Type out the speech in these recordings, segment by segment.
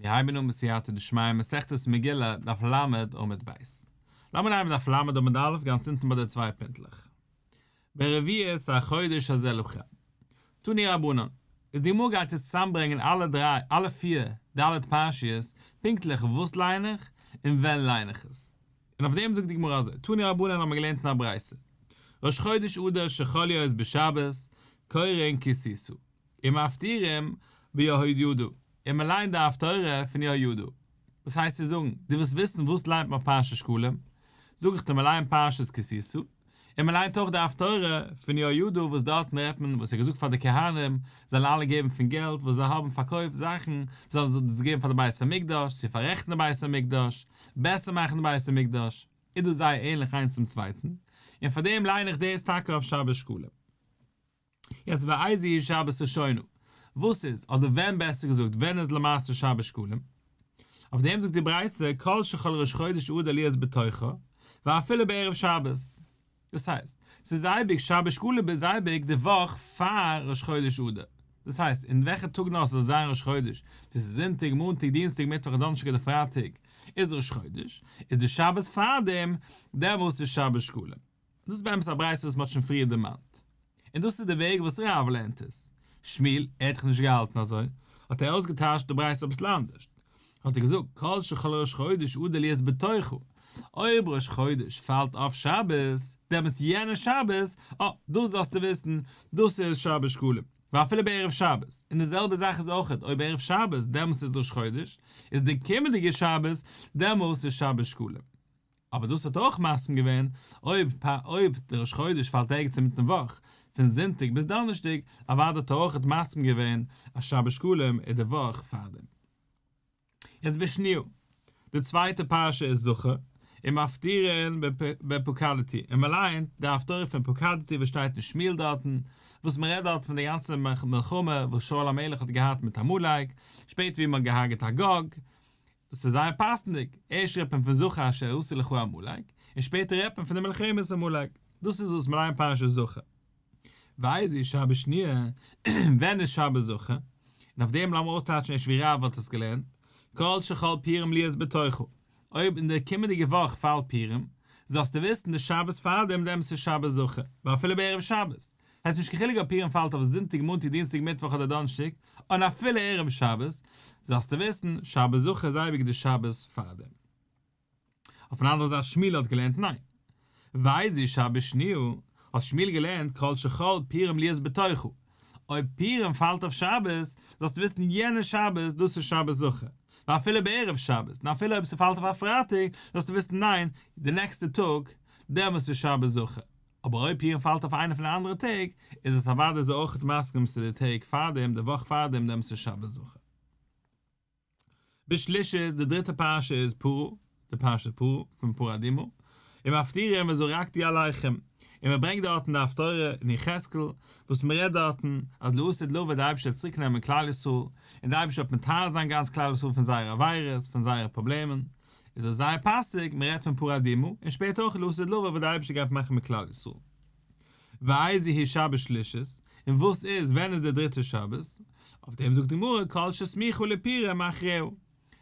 מיר הייבן אן בסייעתא דשמיא מסכת מגילה דף ל' עמוד ב'. לאמיר נעמען דף ל' עמוד א' גאנץ אונטן ביי די צוויי פינטלעך. ברביעית החודש הזה לכם. תנו רבנן. איז די גמרא גייט יעצט צוזאמברענגען אלע דריי, אלע פיר, ד' פרשיות, פונקטליך וואס ליין איך, און ווען ליין איך עס. און אויף דעם זאגט די גמרא אזוי, תנו רבנן האבן מיר געלערנט אין א ברייתא, ראש חודש אדר שחל להיות בשבת, קורין כי תשא. ומפטירין ביהוידע, און מען ליינט די הפטורה פון יהוידע. דאס הייסט צו זאגן, דו ווילסט וויסן וואס ליינט מען אויף פרשת שקלים, זאג איך דיר מען ליינט פרשת כי תשא, און מען ליינט אויך די הפטורה פון יהוידע וואס דארטן רעדט מען וואס ער האט געזאגט פאר די כהנים זאלן אלע געבן פון געלט וואס זיי האבן פארקויפט זאכן, זאלן זיי דאס געבן פאר די בית המקדש, צו פאררעכטן די בית המקדש, בעסער מאכן די בית המקדש, איז דאס זייער ענליך איינס צום צווייטן, און פאר דעם ליין איך דאס טאקע אויף שבת שקלים. יעצט ואיזו היא שבת ראשונה, וואס איז, אדער ווען בעסער געזאגט, ווען איז למעשה שבת שקלים? אויף דעם זאגט די ברייתא כל שחל ראש חודש אדר להיות בתוכה, ואפילו בערב שבת. דאס הייסט, ס'איז אייביג שבת שקלים איז אייביג די וואך פאר ראש חודש אדר. דאס הייסט, אין וועלכע טאג נאר ס'זאל זיין ראש חודש, צו ס'איז זונטאג, מאנטאג, דינסטאג, מיטוואך, דאנערשטאג אדער פרייטאג, איז ראש חודש, איז די שבת פארדעם, דעמאלס איז שבת שקלים. דאס איז באמת א ברייתא וואס מען האט שוין פריער דערמאנט, און דאס איז די וועג וואס רב לערנט עס. שמואל, ער האט דאך נישט געהאלטן אזוי, האט ער אויסגעטייטשט די ברייתא אביסל אנדערש, האט ער געזאגט, כל שחל ראש חודש אדר להיות בתוכה, אויב ראש חודש פאלט אויף שבת, דעמאלטס יענע שבת, אה, דאס זאלסטו וויסן, דאס איז שבת שקלים, ואפילו בערב שבת, און די זעלבע זאך איז אויך אויב ערב שבת, דעמאלטס איז ראש חודש, איז די קומענדיגע שבת, דעמאלטס איז שבת שקלים. אבער דאס האט אויך מסכים געווען, אויב אויב די ראש חודש פאלט ערגעץ אינמיטן וואך, פון זונטאג ביז דאנערשטאג, אוודאי האט ער אויך מסכים געווען אז שבת שקלים איז די וואך פארדעם. יעצט בשניה, די צווייטע פרשה איז זכור, ומפטירין בפקדתי, און מען ליינט די הפטורה פון פקדתי וואס שטייט אין שמואל דארטן, וואס מען רעדט דארט פון די גאנצע מלחמה וואס שאול המלך האט געהאט מיט עמלק, שפעטער ווי מען האט געהארגעט אגג, דאס איז זייער פאסנדיג, ערשט רעדט מען פון זכור אשר עשה לך עמלק, און שפעטער רעדט מען פון די מלחמת עמלק, דאס איז וואס מ'ליינט פרשת זכור. ואיזו שבת שניה, ווען איז שבת זכור? און אויף דעם לאמיר אויסטייטשן ערשט ווי רב האט עס געלערנט, כל שחל פורים להיות בתוכה, אויב אין די קומענדיגע וואך פאלט פורים, זאלסטו וויסן די שבת פארדעם דעמאלטס איז שבת זכור, ואפילו בערב שבת, עס איז נישט קיין חילוק אויב פורים פאלט אויף זונטאג מאנטאג דינסטאג מיטוואך אדער דאנערשטאג, און אפילו ערב שבת, זאלסטו וויסן, שבת זכור איז אייביג די שבת פארדעם. אויפן אנדערע זייט שמואל האט געלערנט ניין. ואיזו שבת שניה, האט שמואל געלערנט כל שחל פורים להיות בתוכה, אויב פורים פאלט אויף שבת, זאלסטו וויסן יענע שבת דאס איז שבת זכור, ואפילו בערב שבת, און אפילו אויב ס'פאלט אויף א פרייטאג, זאלסטו וויסן ניין, די נעקסטע טאג, דעמאלס איז שבת זכור. אבער אויב פורים פאלט אויף איינע פון די אנדערע טעג, איז עס אוודאי איז ער אויכעט מסכים צו די טעג פארדעם, די וואך פארדעם דעמאלטס איז שבת זכור. בשלישית, די דריטע פרשה איז פרה, די פרשת פרה, פון פרה אדומה, ומפטירין וזרקתי עליכם, און מען ברענגט דארטן די הפטורה אין יחזקאל, וואס מען רעדט דארטן אז לעתיד לבוא די אייבערשטער וועט צוריק נעמען כלל ישראל, און די אייבערשטער וועט מטהר זיין גאנץ כלל ישראל פון זייערע עבירות, פון זייערע פראבלעמען, איז עס זייער פאסיג, מען רעדט פון פרה אדומה, און שפעטער אויך לעתיד לבוא וואס דער אייבערשטער גייט מאכן מיט כלל ישראל. ואיזו היא שבת שלישית, און וואס איז ווען איז דער דריטער שבת? אויף דעם זאגט די גמרא כל שסמוכה לפורים אחריה,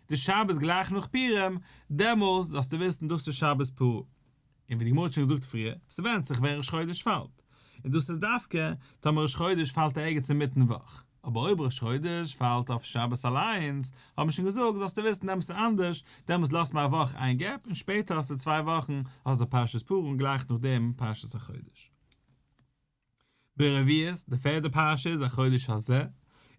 די שבת גלייך נאך פורים, דעמאלס זאלסטו וויסן דאס איז שבת פרה. און ווי די גמרא האט שוין געזאגט פריער, ס'ווענדט זיך ווען ראש חודש פאלט, און דאס איז דווקא טאמער ראש חודש פאלט ערגעץ אינמיטן וואך. אבער אויב ראש חודש פאלט אויף שבת אליינס, האט מען שוין געזאגט, זאלסטו וויסן דעמאלטס איז אנדערש, דעמאלטס לאזט מען א וואך איין gap, און שפעטער האסטו צוויי וואכן, האסטו פרשת פרה און גלייך נאכדעם פרשת החודש. ברביעית, די פערדע פרשה איז החודש הזה,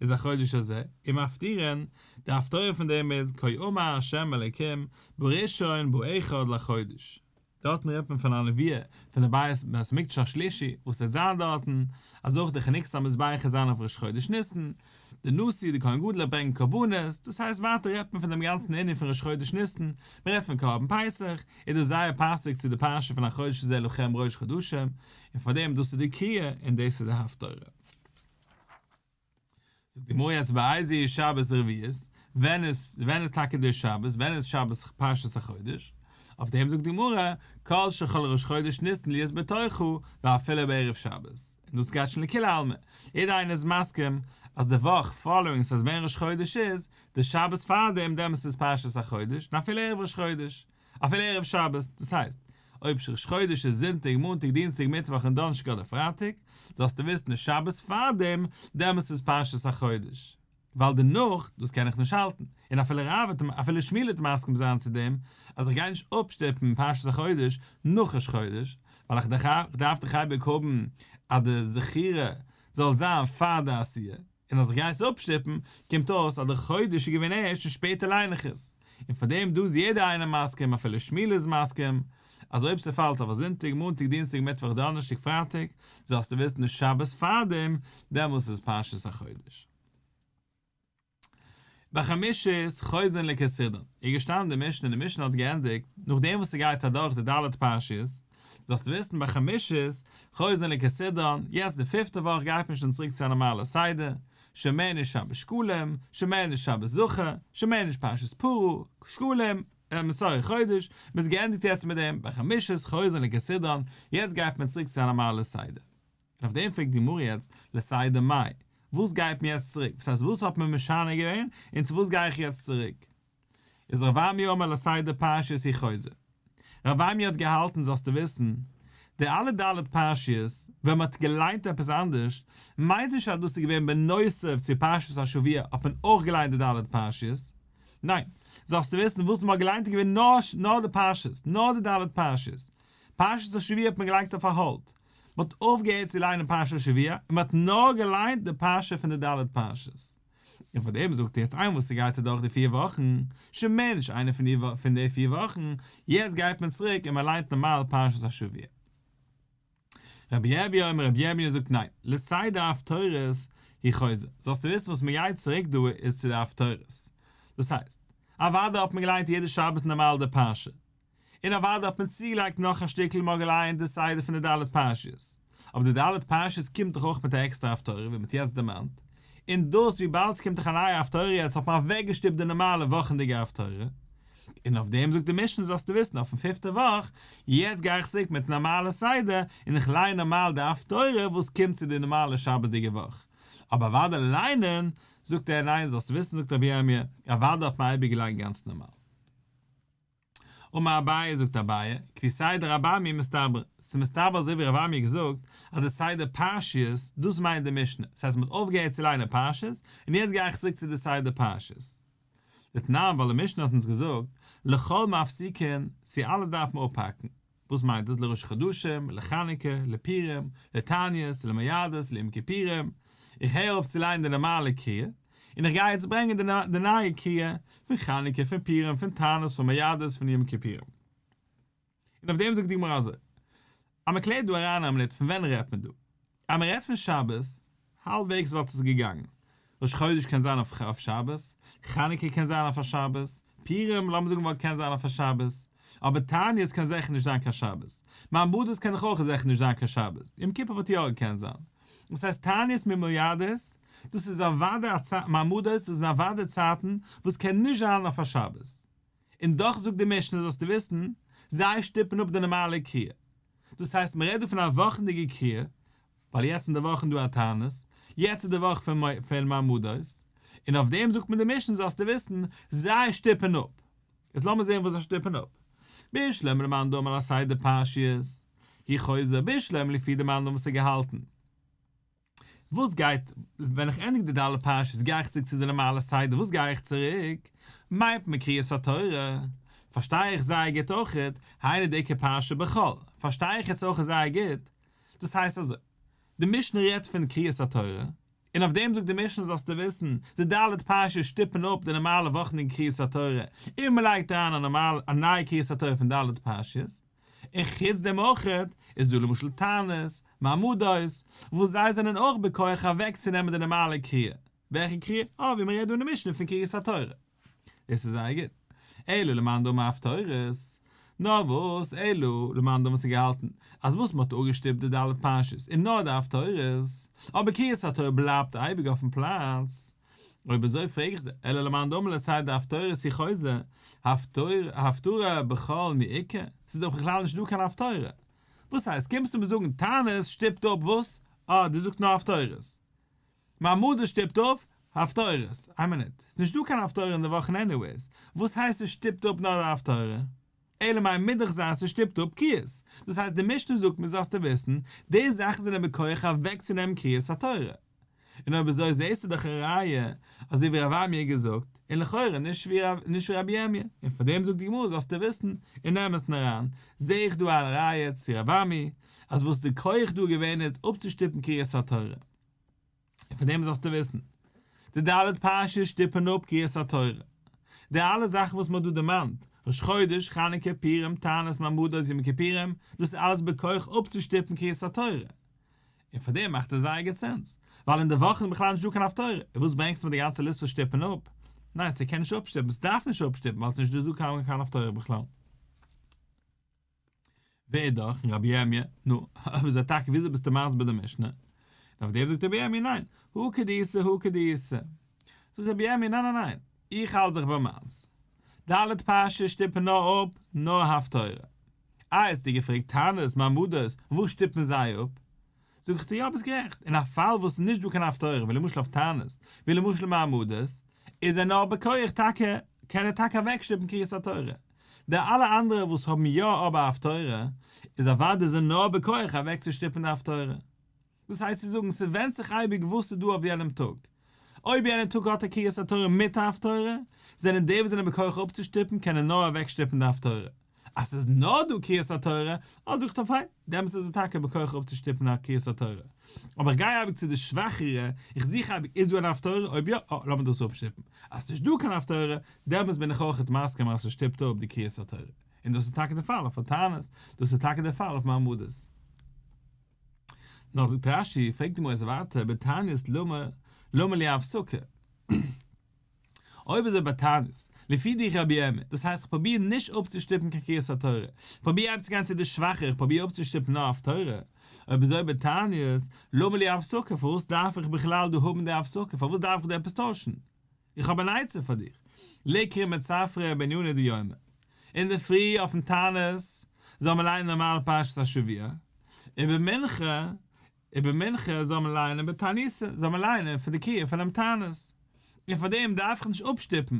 איז החודש הזה, ומפטירין, די הפטורה פון דעם איז כה אמר ה' אלוקים בראשון באחד לחודש. דארטן רעדט מען פון א נבואה פון די בית בית המקדש השלישי וואס וועט זיין דארטן, אז אויך די חנוכת המזבח וועט זיין אויף ראש חודש ניסן, די נשיא די כהן גדול וועט ברענגען קרבנות, דאס הייסט ווייטער רעדט מען פון דעם גאנצן ענין פון ראש חודש ניסן, מען רעדט פון קרבן פסח, איז דאס זייער פאסיג צו די פרשה פון החודש הזה לכם ראש חדשים, און פארדעם דאס איז די קריאה און דאס איז די הפטורה. זאגט די גמרא יעצט ואיזו היא שבת רביעית, ווען איז ווען איז טאקע דער שבת, ווען איז שבת פרשת החודש, אויף דעם זאגט די גמרא, כל שחל ראש חודש ניסן להיות בתוכה, ואפילו בערב שבת. און דאס גייט שוין לכולי עלמא, יעדער איינער איז מסכים אז די וואך following ס'הייסט ווען ראש חודש איז, די שבת פארדעם דעמאלטס איז פרשת החודש, און אפילו ערב ראש חודש, אפילו ערב שבת, דאס הייסט, אויב ראש חודש איז זונטאג, מאנטאג, דינסטאג, מיטוואך און דאנערשטאג אדער פרייטאג, זאלסטו וויסן די שבת פארדעם, דעמאלטס איז פרשת החודש. ווייל דערנאך, דאס קען איך נישט האלטן, און אפילו רב וועט, אפילו שמואל וועט מסכים זיין צו דעם, אז איך גיי נישט אפשטופן פרשת החודש נאך ראש חודש, ווייל איך דארף דאך אייביג האבן אז די זכירה זאל זיין פאר די עשיה, און אז איך גיי עס אפשטופן, קומט אויס אז די חודש איז געווען ערשט און שפעטער ליין איך עס. און פאר דעם דא איז יעדער איינער מסכים, אפילו שמואל איז מסכים, אז אויב ס'פאלט אויף א זונטאג, מאנטאג, דינסטאג, מיטוואך, דאנערשטאג, פרייטאג, זאלסטו וויסן די שבת פארדעם, דעמאלס איז פרשת החודש. בחמישית חוזרין לכסדרן, איז געשטאנען די משנה און די משנה האט געענדיגט, נאכדעם וואס ס'גייט אדורך די ד' פרשיות, זאלסטו וויסן בחמישית חוזרין לכסדרן, יעצט די פיפטע וואך גייט מען שוין צוריק צו א נארמאלע סדר, שוין מער נישט שבת שקלים, שוין מער נישט שבת זכור, שוין מער נישט פרשת פרה, שקלים, סארי חודש, מ'איז געענדיגט יעצט מיט דעם, בחמישית חוזרין לכסדרן, יעצט גייט מען צוריק צו א נארמאלע סדר. און אויף דעם פרעגט די גמרא יעצט, לסדר מאי, וואס גייט מען יעצט צוריק, וואס הייסט וואס האט מען משנה געווען, און צו וואס גיי איך יעצט צוריק? איז רב אמי אמר לסדר פרשיות הוא חוזר. רב אמי האט געהאלטן זאלסטו וויסן, די אלע ד' פרשיות, ווען מען האט געליינט עפעס אנדערש, מיינט נישט אז דאס איז געווען בנוסף צו פרשת השבוע האט מען אויך געליינט די ד' פרשיות, ניין, זאלסטו וויסן וואס מען האט געליינט איז געווען נאר נאר די פרשיות, נאר די ד' פרשיות. פרשת השבוע האט מען געלייגט אויף א hold. מען האט אויפגעהערט צו ליינען פרשת השבוע און מען האט נאר געליינט די פרשה פון די ד' פרשיות. און פאר דעם זאגט ער יעצט איינמאל ס'גייט אדורך די פיר וואכן, שוין מער נישט איינע פון די פון די פיר וואכן, יעצט גייט מען צוריק און מען ליינט נארמאל פרשת השבוע. רבי ירמי' אומר רבי ירמי' זאגט ניין, לסדר הפטורות הוא חוזר, זאלסטו וויסן וואס מען גייט צוריק דא איז צו די הפטורות, דאס הייסט, אוודאי האט מען געליינט יעדע שבת נארמאל די פרשה, און אוודאי האט מען צוגעלייגט נאך א שטיקל מ'האט געלייענט די סדר פון די ד' פרשיות, אבער די ד' פרשיות קומט דאך אויך מיט א עקסטערע הפטורה ווי מ'האט יעצט דערמאנט, און דאס וויבאלד ס'קומט דאך א נייע הפטורה יעצט האט מען אוועקגעשטופט די נארמאלע וואכענדיגע הפטורה, און אויף דעם זאגט די משנה זאלסטו וויסן אויפן פיפטע וואך, יעצט גיי איך צוריק מיט נארמאלע סדר און איך לייען נארמאל די הפטורה וואס קומט צו די נארמאלע שבת'דיגע וואך, אבער אוודאי ליינען, זאגט ער ניין זאלסטו וויסן זאגט רבי ירמי', אוודאי האט מען אייביג געליינט גאנץ נארמאל. אמר אביי זאגט אביי, כפי סדר רב אמי מסתברא, ס'איז מסתבר אזוי ווי רב אמי האט געזאגט אז די סדר פרשיות, דאס מיינט די משנה, ס'הייסט מ'האט אויפגעהערט צו ליינען פרשיות, און יעצט גיי איך צוריק צו די סדר פרשיות. דתנן ווייל די משנה האט אונז געזאגט, לכל מפסיקין, צו אלעס דארף מען אפהאקן, וואס מיינט דאס לראש חדשים, לחנוכה, לפורים, לתעניות, למועדות, ליום כיפורים, איך הער אויף צו ליינען די נארמאלע קריאה, און איך גיי יעצט ברענגען די נייע קריאה, פון חנוכה, פון פורים, פון תענית, פון מועדות, פון יום כיפורים. און אויף דעם זאגט די גמרא אזוי, אז מען קלערט דא אריין א מינוט פון ווען רעדט מען דא? אז מען רעדט פון שבת, האלבוועגס וואלט עס געגאנגען. ראש חודש קען זיין אויף שבת, חנוכה קען זיין אויף א שבת, פורים לאמיר זאגן וואלט קען זיין אויף א שבת, אבער תענית קען זיכער נישט זיין קיין שבת, מעמדות קען דאך אויך זיכער נישט זיין קיין שבת, יום כיפור וואלט יא געקענט זיין. דאס הייסט תענית מיט מועדות, דאס איז אוודאי א צייט, מעמדות דאס זענען אוודאי צייטן וואס קען נישט זיין אויף א שבת. און דאך זאגט די משנה זאלסטו וויסן, זיי שטופן אפ די נארמאלע קריאה. דאס הייסט מען רעדט דא פון א וואכנדיגע קריאה, ווייל יעצט אין די וואך איז דא א תענית, יעצט איז די וואך פון מעמדות, און אויף דעם זאגט מען די משנה זאלסטו וויסן, זיי שטופן אפ. איז לאמיר זען וואס זיי שטופן אפ. בשלמא למאן דאמר לסדר פרשיות, הוא חוזר בשלמא לפי די מאן דאמר וואס האט געהאלטן. וואס גייט ווען איך ענדיג די ד' פרשיות גיי איך צוריק צו די נארמאלע סדר וואס גיי איך צוריק? מיינט מען קריאת התורה? פארשטיי איך זייער גוט אויכעט, היינו דאיכא פרשה בחול, פארשטיי איך יעצט אויכעט זייער גוט, דאס הייסט אזוי, די משנה רעדט פון קריאת התורה, און אויף דעם זאגט די משנה זאלסטו וויסן, די ד' פרשיות שטופן אפ די נארמאלע וואכנדיגע קריאת התורה, און מען לייגט אריין א נארמאלע א נייע קריאת התורה פון ד' פרשיות. און חוץ דעם אויכעט איז דא למשל תענית, מעמדות, וואס זיי זענען אויך בכח אוועקצונעמען די נארמאלע קריאה. וועלכע קריאה? אה, ווי מ'רעדט דא אין די משנה פון קריאת התורה. דאס איז זייער גוט. אלא למאן דאמר הפטורות. נאר וואס, אלא למאן דאמר וואס האט געהאלטן אז וואס מ'האט אפגעשטופט די ד' פרשיות איז נאר די הפטורות, אבער קריאת התורה בלייבט אייביג אויפן פלאץ. אויב אזוי פרעג איך דיר, אלא למאן דאמר לסדר הפטורות הוא חוזר, הפטורה בחול מי איכא? ס'איז דאך בכלל נישט דא קיין הפטורה. וואס הייסט, קומסטו מיר זאגן תענית שטופט אפ וואס? אה, דו זאגסט נאר הפטורות. מעמדות שטופט אפ הפטורות. איין מינוט, ס'איז נישט דא קיין הפטורה אין די וואכן עניוועיס, וואס הייסט ס'שטופט אפ נאר די הפטורה? אלא מאי מוז דאך זיין ס'שטופט אפ קריאות. דאס הייסט די משנה זאגט מיר זאלסטו וויסן, די זאכן זענען בכח אוועקצונעמען קריאת התורה. און אויב אזוי זעסטו דאך א ראיה אזוי ווי רב אמי האט געזאגט, און לכאורה נישט ווי רבי ירמי', און פאר דעם זאגט די גמרא זאלסטו וויסן, אין אמת'ן אריין, זע איך דא א ראיה צו רב אמי, אז וואס די כח דא געווען איז אפצושטופן קריאת התורה. און פאר דעם זאלסטו וויסן, די ד' פרשיות שטופן אפ קריאת התורה. די אלע זאכן וואס מען האט דא דערמאנט, ראש חודש, חנוכה, פורים, תענית, מעמדות, יום כיפורים, דאס איז אלעס בכח אפצושטופן קריאת התורה. און פאר דעם מאכט עס זייער גוט sense, ווייל אין די וואכן איז בכלל נישט דא קיין הפטורה, און וואס ברענגסטו מיט די גאנצע ליסט פון שטופן אפ? ניין, ס'קען נישט אפשטופן, ס'דארף נישט אפשטופן ווייל ס'איז נישט דא קיין הפטורה בכלל. ואידך, רבי ירמיה, נו, אויב אזוי טאקע וויאזוי ביסטו מסביר די משנה? און אויף דעם זאגט רבי ירמיה ניין, הא כדאיתא הא כדאיתא. זאגט רבי ירמיה ניין ניין ניין, איך האלט זיך ביי מיינס. ד' פרשיות שטופן נאר אפ נאר הפטורה. איי האסטו געפרעגט תענית, מעמדות, וואס שטופן זיי אפ? זאג איך דיר יא ביסט גערעכט, אין א פאל וואס איז נישט דא קיין הפטורה ווי למשל אויף תענית, ווי למשל מעמדות, איז ער נאר בכח טאקע, קען ער טאקע אוועקשטופן קריאת התורה. די אלע אנדערע וואס האבן יא אבער הפטורה, איז אוודאי זיי נאר בכח אוועקצושטופן די הפטורה. דאס הייסט צו זאגן, ס'ווענדט זיך אייביג וואס איז דא אויף יענעם טאג. אויב יענער טאג האט ער קריאת התורה מיט א הפטורה, זענען די וואס זענען בכח אפצושטופן קענען נאר אוועקשטופן די הפטורה. אז ס'איז נאר דא קריאת התורה, אה זאגט ער פיין, דעמאלטס איז ער טאקע בכח אפצושטופן א קריאת התורה. אבער איך גיי אייביג צו די שוואכערע, איך זוך אייביג איז דא אן הפטורה, אויב יא, אה לאמיר דאס אפשטופן. אז ס'נישט דא קיין הפטורה, דעמאלטס בין איך אויכעט מסכים אז ס'שטופט אפ די קריאת התורה. און דאס איז טאקע די פאל אויף א תענית, דאס איז טאקע די פאל אויף מעמדות. נאך זאגט רש"י, פרעגט די גמרא עס ווייטער, בתענית למה למה לי הפסקה? אויב אזוי בתענית, לפי דיך רבי ירמי', דאס הייסט איך פרוביר נישט אפצושטופן קיין קריאת התורה, איך פרוביר אייביג צו גיין צו די שוואכע, איך פרוביר אפצושטופן נאר הפטורה, אויב אזוי בתענית, למה לי הפסקה, פארוואס דארף איך בכלל דא האבן די הפסקה, פארוואס דארף איך דא עפעס טוישן? איך האב אן עצה פאר דיך, ליקרי מצפרא בענינא דיומא. אינדערפרי אויפן תענית זאל מען לייענען נארמאל פרשת השבוע, און במנחה ובמנחה זאל מען לייענען בתעניתא, זאל מען לייענען פון די קריאה פונעם תענית. און פאר דעם דארף איך נישט אפשטופן,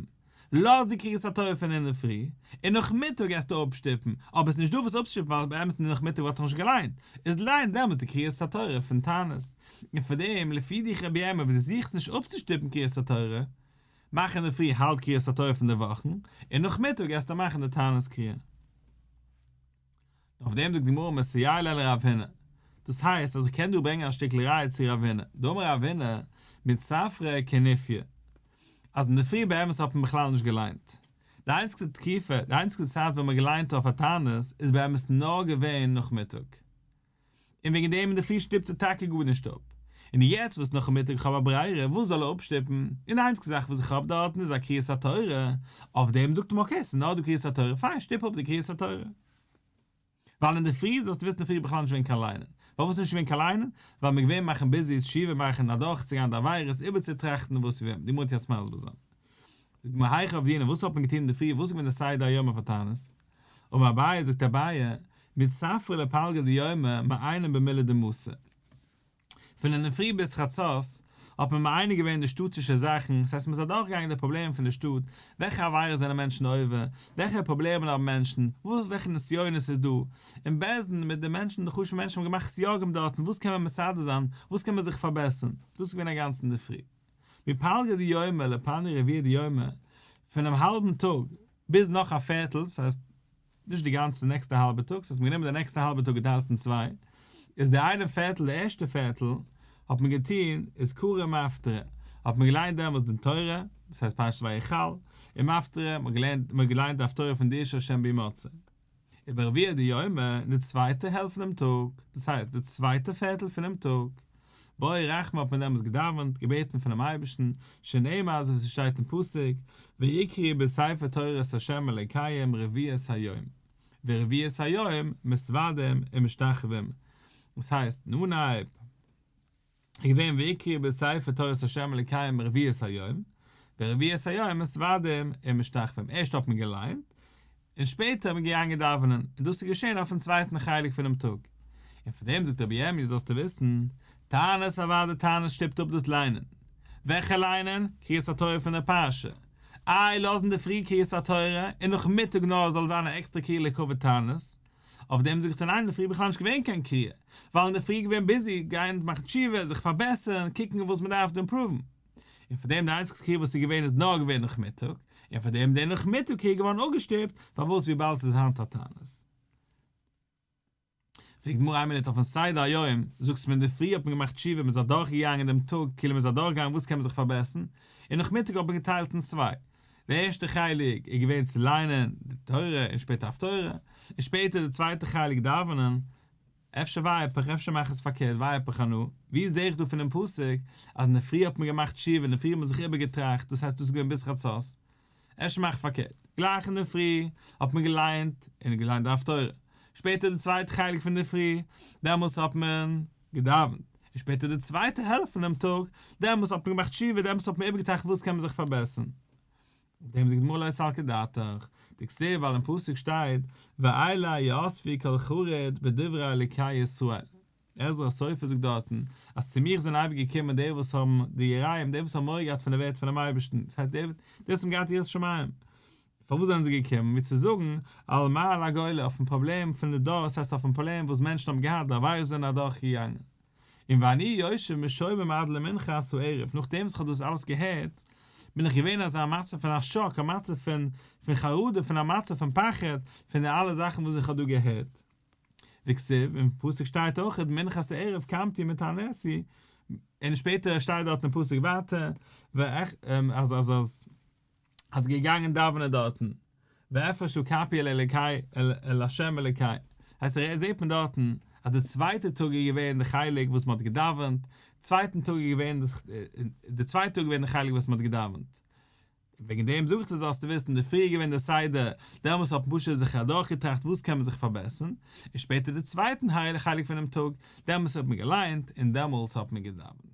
לאז די קריאת התורה פון אינדערפרי, און נאכמיטאג גייסטו אפשטופן, אבער עס איז נישט דא וואס אפצושטופן ווייל באמת נאכמיטאג וואלט איך נישט געליינט, איז ליין דעמאלטס די קריאת התורה פון תענית. און פאר דעם, לפי דיך רבי ירמי' ווען דו זוכסט נישט אפצושטופן קריאת התורה, מאך אינדערפרי האלט קריאת התורה פון די וואכן, און נאכמיטאג גייסטו מאכן די תענית קריאה. אויף דעם זאגט די גמרא מסייע ליה לרב הונא, דאס הייסט אז איך קען דא ברענגען א שטיקל ראיה צו רב הונא, דאמר רב הונא, מצפרא כנופיא, אז אינדערפרי באמת האט מען בכלל נישט געליינט, די איינציגסטע תקופה, די איינציגסטע צייט ווען מען האט געליינט אויף א תענית איז באמת נאר געווען נאכמיטאג. און וועגן דעם אינדערפרי שטופט ער טאקע גארנישט אפ. און יעצט וואס נאכמיטאג איך האב א ברירה וואס זאל ער אפשטופן, און די איינציגסטע זאך וואס איך האב דארטן איז א קריאת התורה, אויף דעם זאגט מען okay ס'איז נאר דא קריאת התורה פיין שטופ אפ די קריאת התורה. ווייל אינדערפרי זאלסטו וויסן אינדערפרי איז בכלל נישט געווען קיין ליינען. פארוואס נישט געווען קיין ליינען? ווייל מ'איז געווען מאכן busy תשובה מאכן אדורכצוגיין די עבירות איבערצוטראכטן וואס וועם, די גמרא וועט יעצט מסביר זיין. זאגט די גמרא היכי עבדינן וואס האט מען געטון אינדערפרי וואס איז געווען די סדר היום אויף א תענית? אמר אביי זאגט אביי מצפרא לפלגא דיומא מעיינין במילי דמתא. פון אינדערפרי ביז חצות האט מען מעיין געווען די שטאטישע זאכן, ס'הייסט מ'איז אדורכגעגאנגען די פראבלעמען פון די שטאט, וועלכע עבירות זענען מענטשן עובר, וועלכע פראבלעמען האבן מענטשן, וואס וועלכע נסיונות איז דא, און בית דין מיט די מענטשן די חשוב'ע מענטשן האבן געמאכט סייגים דארטן וואס קען מען מסדר זיין, וואס קען מען זיך פארבעסערן, דאס איז געווען א גאנצן אינדערפרי. מפלגא דיומא לפני רביעא דיומא, פונעם האלבן טאג ביז נאך א פערטל, ס'הייסט נישט די גאנצע נעקסטע האלבע טאג, ס'הייסט מ'האט גענומען די נעקסטע האלבע טאג געטיילט אין צוויי, איז די איינע פערטל, די ערשטע פערטל, האט מען געטון איז קרי מפטרא, האט מען געליינט דעמאלטס די תורה, דאס הייסט פרשת ויקהל, און מפטרא, מ'האט געלערנט, מ'האט געליינט די הפטורה פון דרשו ה' בהמצאו. וברביעא דיומא, אין די צווייטע העלפט פונעם טאג, דאס הייסט די צווייטע פערטל פונעם טאג, בעו רחמי האט מען דעמאלטס געדאווענט, געבעטן פונעם אייבערשטן, שנאמר אזוי ווי ס'שטייט אין פסוק, ויקראו בספר תורת ה' אלוקיהם רביעית היום, ורביעית היום מתוודים ומשתחווים, דאס הייסט, אין אנהייב איז געווען ויקראו בספר תורת ה' אלוקיהם רביעית היום, ורביעית היום מתוודים ומשתחווים, ערשט האט מען געליינט, און שפעטער איז מען געגאנגען דאווענען, און דאס איז געשען אויפן צווייטן חלק פונעם טאג. און פון דעם זאגט רבי ירמי' זאלסטו וויסן, תענית אוודאי תענית שטופט אפ דאס ליינען. וועלכע ליינען? קריאת התורה פון די פרשה. איי לאז אינדערפרי קריאת התורה און נאכמיטאג נאר זאל זיין א עקסטערע קריאה לכבוד תענית? אויף דעם זאג איך דיר ניין אינדערפרי בכלל נישט געווען קיין קריאה, ווייל אינדערפרי געווען busy גיין מאכן תשובה, זיך פארבעסערן, קוקן וואס מען דארף improve ן. און פאר דעם די איינציגסטע קריאה וואס איז געווען איז נאר געווען נאכמיטאג, און פאר דעם די נאכמיטאג קריאה געווארן אפגעשטופט, פארוואס וויבאלד ס'איז היינט א תענית. פרעגט די גמרא איין מינוט אויפן סדר היום, זאגסט מיר אינדערפרי האט מען געמאכט תשובה מען איז אדורך געגאנגען דעם טאג כאילו מען איז אדורך געגאנגען וואס קען מען זיך פארבעסערן, און נאכמיטאג האט מען געטיילט אין צוויי, די ערשטע חלק איז געווען צו ליינען די תורה און שפעטער הפטורה, און שפעטער די צווייטע חלק דאווענען, אפשר ואיפוך, אפשר מאך עס פארקערט, ואיפוך אנא, ווי זעה איך דא פונעם פסוק אז אינדערפרי האט מען געמאכט תשובה, אינדערפרי האט מען זיך איבערגעטראכט, דאס הייסט דאס איז געווען ביז חצות, אפשר מאך פארקערט, גלייך אינדערפרי האט מען געליינט און געליינט די הפטורה, שפעטער די צווייטע חלק פון די פרי, דעמאלס האט מען געדאווענט, און שפעטער די צווייטע העלפט פונעם טאג, דעמאלס האט מען געמאכט תשובה, דעמאלס האט מען איבערגעטראכט וואס קען מען זיך פארבעסערן. אויף דעם זאגט די גמרא לא סלקא דעתך, דכתיב ווייל אין פסוק שטייט ואלי יאספו כל חרד בדברי אלוקי ישראל. עזרא הסופר זאגט דארטן, אז צו מיך זענען אייביג געקומען די וואס האבן די יראים, די וואס האבן מורא געהאט פון די ווערטער פונעם אייבערשטן, דאס הייסט די וואס האבן געהאט יראת שמים. פארוואס זענען זיי געקומען? ווי צו זאגן, על מעל הגולה, אויפן פראבלעם פון די דור, דאס הייסט אויפן פראבלעם וואס מענטשן האבן געהאט, די עבירות זענען אדורכגעגאנגען. און ואני יושב משומם עד למנחת הערב, נאכדעם וואס איך האב דאס אלעס געהערט, בין איך געווען אין אזא מצב פון א שאק, א מצב פון פון חרדה, פון א מצב פון פחד, פון די אלע זאכן וואס איך האב דא געהערט. וכתיב, אין פסוק שטייט אויך מנחת הערב קמתי מתעניתי, און שפעטער שטייט דארט אין פסוק ווייטער, אז אז אז אז געגאנגען דאווענען דארטן, ואפרשה כפי אל אלקי אל ה' אלקי, הייסט ער זעט מען דארטן אז די צווייטע טאג איז געווען די חלק וואס מען האט געדאווענט, צווייטן טאג איז געווען די צווייטע טאג איז געווען די חלק וואס מען האט געדאווענט. וועגן דעם זאג איך דיר זאלסטו וויסן, די פרי איז געווען די סדר, דעמאלס האט מען פשוט זיך אדורכגעטראכט וואס קען מען זיך פארבעסערן, און שפעטער די צווייטן חלק פונעם טאג, דעמאלס האט מען געליינט און דעמאלס האט מען געדאווענט.